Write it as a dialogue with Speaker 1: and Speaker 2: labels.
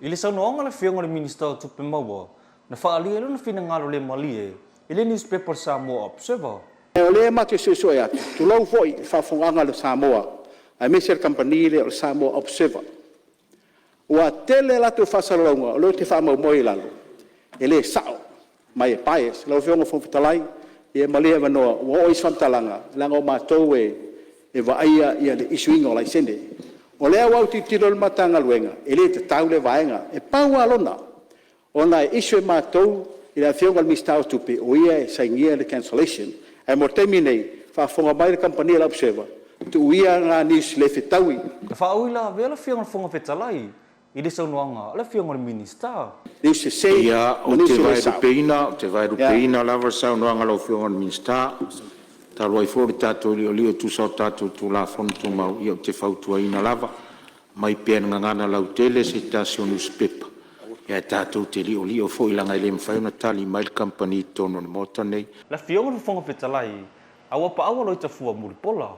Speaker 1: I le saunoaga a le Afioga i le Minisita o Tupe Maua, na faaalia ai lona finagalo le malie i le nusipepa o le Samoa Observer.
Speaker 2: O lea matou te suesue atu, tulou foi le faafofogaaga a Samoa aemaise le kamupani lea o le Samoa Observer, ua tele a latou faasalalauga o lea ou te faamaumauina i lalo, e le sao ma e bias. Lau Afioga i le Fofoga Fetalai, ia malie avanoa ua oo i ai se faamatalaga, leaga o matou e vaaia le issue ina o laisene. O lea ua tilotilo le Matagaluega, e le tatau lea vaega. E pau lava lona, ona e issue e matou i le Afioga i le Minisita o Tupe o ia e sainia le cancellation. Ae mo le taimi nei, faafofoga mai le kamupani a le Observer, tuu ia na news le fetaui.
Speaker 1: Na faauilavea le Afioga i le Fofoga Fetalai i le saunoaga a le Afioga i le Minisita.
Speaker 2: News sese
Speaker 3: Ia,
Speaker 2: ma
Speaker 3: ou
Speaker 2: news
Speaker 3: te
Speaker 2: e le sao.
Speaker 3: vaelupeina, ou te vaelupeina lava le saunoaga a lau Afioga i le Minisita, talu ai foi o le tatou li'oli'o e tusa o tatou Tulafono Tumau. Ia, ou te fautuaina lava, aumai pea i le gagana lautele se tasi o nusipepa, ae tatou te li'oli'o foi leaga e le mafai ona tali mai le kamupani i totonu o le Maota lenei.
Speaker 1: Le Afioga i le Fofoga Fetalai, a ua paau a Loitafua Mulipola.